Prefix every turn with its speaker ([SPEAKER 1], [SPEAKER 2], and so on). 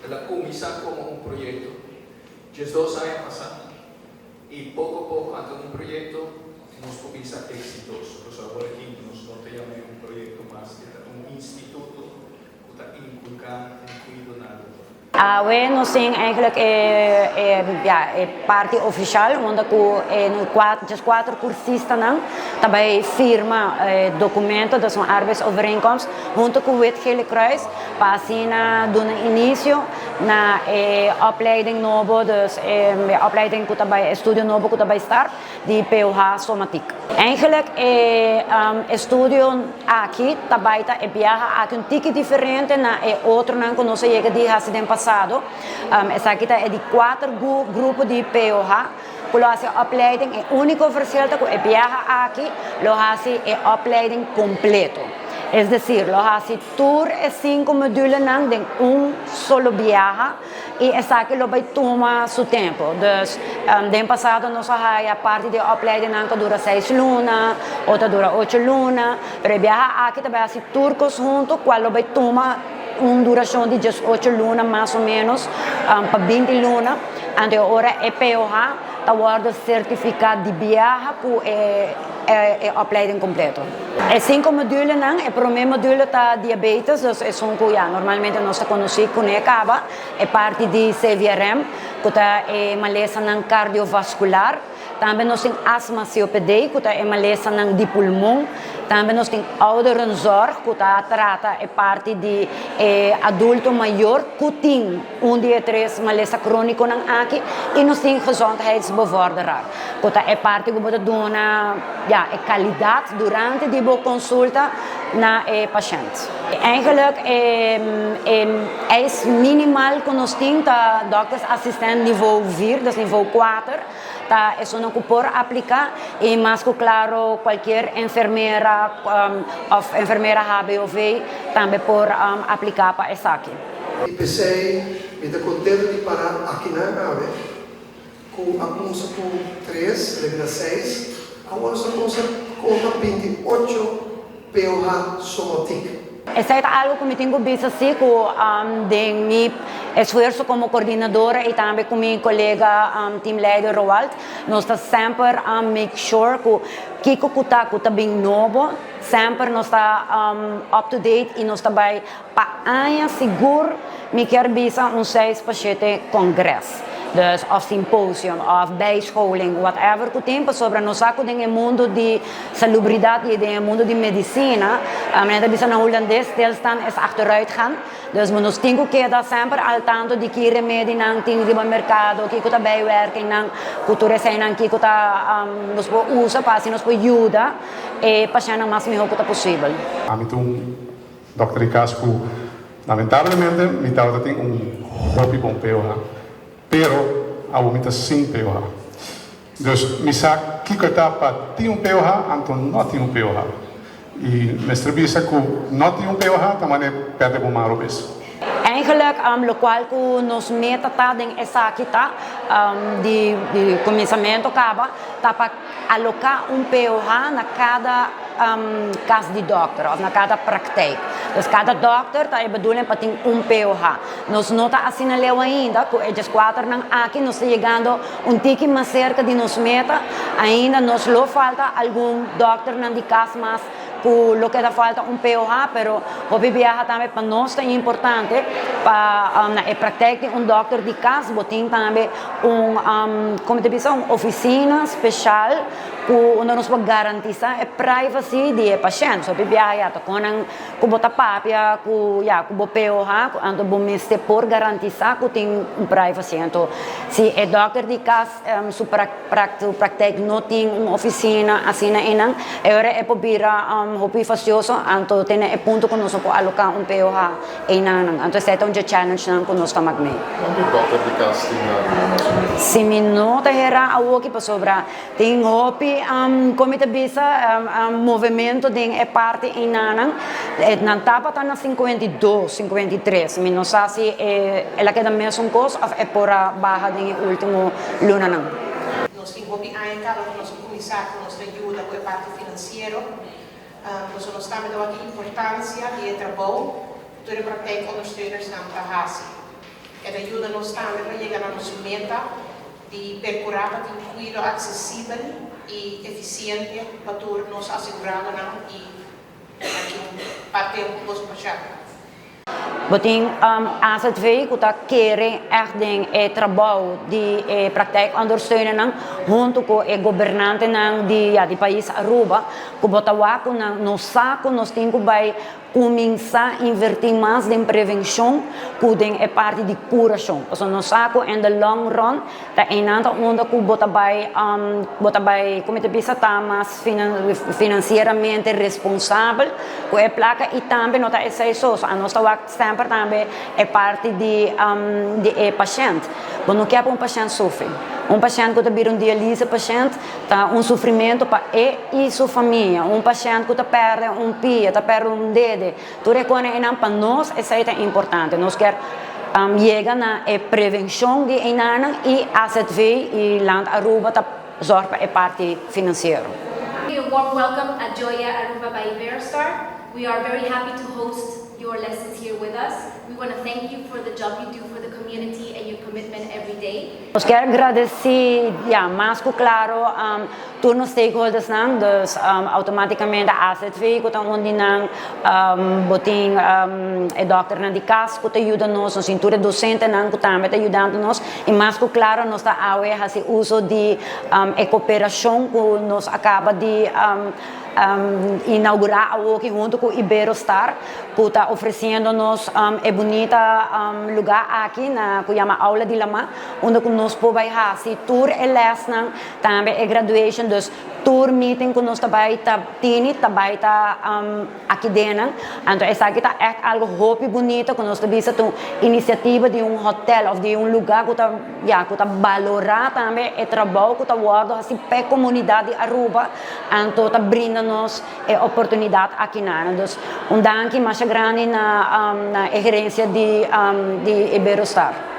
[SPEAKER 1] El a kuminsá komo un proyekto 12 aña pasá i poko poko anto un proyekto nos a kuminsá eksitoso. Anto awor aki nos no ta yam'é un proyekto mas, ta un instituto ku ta inkulká un kuido na Aruba.
[SPEAKER 2] Awe nos tin eigenlijk ja, e parti ofisial, unda ku 4 kursistanan tambe firma dokumento, dat is un arbeidsovereenkomst, huntu ku Wit Gele Kruis, pa asina duna inisio na e opleiding nobo, dus e opleiding ku tambe estudio nobo ku tambe start di POH Somatiek. Eigenlijk e estudio aki tambe ta e biaha aki un tiki diferente na e otronan ku nos a yega di hasi den pasado. Esaki ta e di kuater grupo di POH ku lo hasi opleiding. E úniko verschil ta ku e biaha aki lo hasi e opleiding kompleto. Es desir, lo hasi tur e sinku modulenan den un solo biaha i esaki lo bai tuma su tempu. Dus den pasado nos a haya parti di opleidingnan ku dura 6 luna, otro dura 8 luna, pero e biaha aki tambe hasi tur kos huntu, kual lo bai tuma un durashon di 18 luna mas o ménos, pa 20 luna. Anto ora e POH ta wòrdu sertifiká di biaha ku e opleiding kompleto. E sinku modulenan, e promé module ta diabetes, dus esun ku ya normalmente nos ta konosí kuné kaba, e parti di CVRM, ku ta e malesanan kardiovaskular. Tambe nos tin asma, COPD, ku ta e malesanan di pulmon. Tambe nos tin ouderenzorg, ku ta trata e parti di adulto mayor, ku tin un di e tres malesa krónikonan aki. I nos tin gezondheidsbevorderaar, ku ta e parti ku bo ta duna, ja, e kalidat durante di bo konsulta na e pashènt. Eigenlijk e eis minimal ku nos tin ta doktersassistent niveau 4, dus niveau 4, ta esun ku por apliká i mas ku klaro kualke enfermera òf enfermera HBOV tambe por apliká pa esaki.
[SPEAKER 3] I p'esei, mi ta kontentu di para akinan awe, ku a kuminsá ku 3, el a 6, awor nos a kuminsá konta 28 POH Somatiek.
[SPEAKER 2] Esei ta algu ku mi tin ku bisa si ku den mi esfuerso komo koordinadora i tambe ku mi kolega teamleider Roald, nos ta semper make sure ku kiko ku ta bin nobo, semper nos ta up to date i nos ta bai pa aña sigur, mi ke bisa un 6 pa 7 kongreso. Dus òf symposium, òf bijscholing, whatever ku tin, pasobra nos sa ku den mundu di salubridat i den mundu di medisina, men ta bisa na hulandes, "Stilstaan is achteruitgang". Dus nos tin ku keda semper al tanto di ki remedinan tin riba merkado, kiko ta bijwerkingnan, ku tur eseinan, kiko ta nos por usa pa asina nos por yuda e pashèntnan mas mihó ku ta posibel.
[SPEAKER 4] Ami ta un dòkter di kas ku lamentablemente mi tabatin un hopi bon POH. Pero awor mi ta sin POH. Dus mi sa kiko ta pa tin un POH, anto no tin un POH. I mester bisa ku no tin un POH, ta manera pèrdè bo man robes.
[SPEAKER 2] Eigenlijk, lokual ku nos meta ta den esaki ta di kuminsamentu kaba, ta pa aloká un POH na kada kas di dòkter òf na kada praktijk. Dus kada dòkter ta e bedoeling pa tin un POH. Nos no ta asina leu ainda, ku e 14nan aki nos ta yegando un tiki mas serka di nos meta. Ainda nos lo falta algun dòkternan di kas mas ku lo keda falta un POH, pero hopi biaha tambe pa nos ta importante pa na e praktijk di un dòkter di kas, bo tin tambe un, kon ta bisa, un ofisina spesial ku unda nos por garantisá e privacy di e pashènt. So hopi biaha ya ta konan ku bo ta papia ku, ya, ku bo POH, anto bo mester por garantisá ku tin un privacy. Anto si e dòkter di kas su praktijk no tin un ofisina asina einan, e ora e por bira hopi fastioso, anto tin e punto ku nos por aloká un POH einan. Anto esei ta un challenge nan ku nos ta mak mee.
[SPEAKER 5] Kuantu dòkter di kas tin na Aruba mas o ménos?
[SPEAKER 2] Si mi no ta hera awoki, pasobra tin hopi kon mi ta bisa, movementu den e parti einan. Nan tabata na 52, 53. Mi no sa si el a keda mesun kos òf e por a baha den e último lunanan.
[SPEAKER 6] Nos tin hopi aña kaba ku nos a kuminsá ku nos ta yuda ku e parti finansiero. Nos tambe ta wak e importansia di e trabou ku tur e praktijkondersteunersnan ta hasi. E ta yuda nos tambe pa yega na nos meta di percura pa tin cuido accesibel y eficiente pa tur nos aseguradonan y aki un parti un cos pashent.
[SPEAKER 2] Bo tin AZV ku ta kere ègt den e trabou di e praktijkondersteunernan huntu ku e gobernantenan di ya di pais Aruba ku bo ta wak ku nan nos sa ku nos tin ku bai kuminsá invertí mas den prevenshon ku den e parti di kurashon pasobra nos sa ku in the long run ta einan ta unda ku bo ta bai bo ta bai como ta bisa ta mas financieramente responsabel ku e placa y tambe no ta esei so, so anos ta wak semper tambe e parti di di e pashent. Bo no kier pa un pashent sufri. Un pashent ku ta bira un dialyse pashent ta un sufrimento pa e y su famia. Un pashent ku ta perde un pia, ta perde un dede, Tur e kone einan pa nos esei ta importante. Nos kier yega na e prevencion di einanan y AZV y Land Aruba ta zorg pa e parti financiero.
[SPEAKER 7] A warm welcome at Joya Aruba by Iberostar. We are very happy to host your lessons here with us. We want to thank you for the job you do for the community and your commitment every day.
[SPEAKER 2] Nos kier gradeci, ya, mas cu claro Tur nos stakeholdersnan, dus automaticamente AZV cu ta un di nan, bo tin e dokternan di cas cu ta yuda nos, nos tin tur e docentenan cu tambe ta yudando nos y mas cu claro nos ta awe haci uso di e cooperacion cu nos a caba di inaugura awoki hunto cu Iberostar cu ta ofreciendo nos e bunita lugar aki na cu yama Aula di Lama unda cu nos por bay haci tur e lesnan. Tambe e graduation, dus tur meeting cu nos ta bay ta tini ta bay ta aki dennan. Anto esaki ta echt algo hopi bunito cu nos ta bisa ta un iniciativa di un hotel of di un lugar cu ta ya cu ta balora tambe e trabou cu ta wordo haci p'e comunidad di Aruba anto ta brinda nos e oportunidad akinan. Dus un danki masha grandi na na e gerencia di di Iberostar.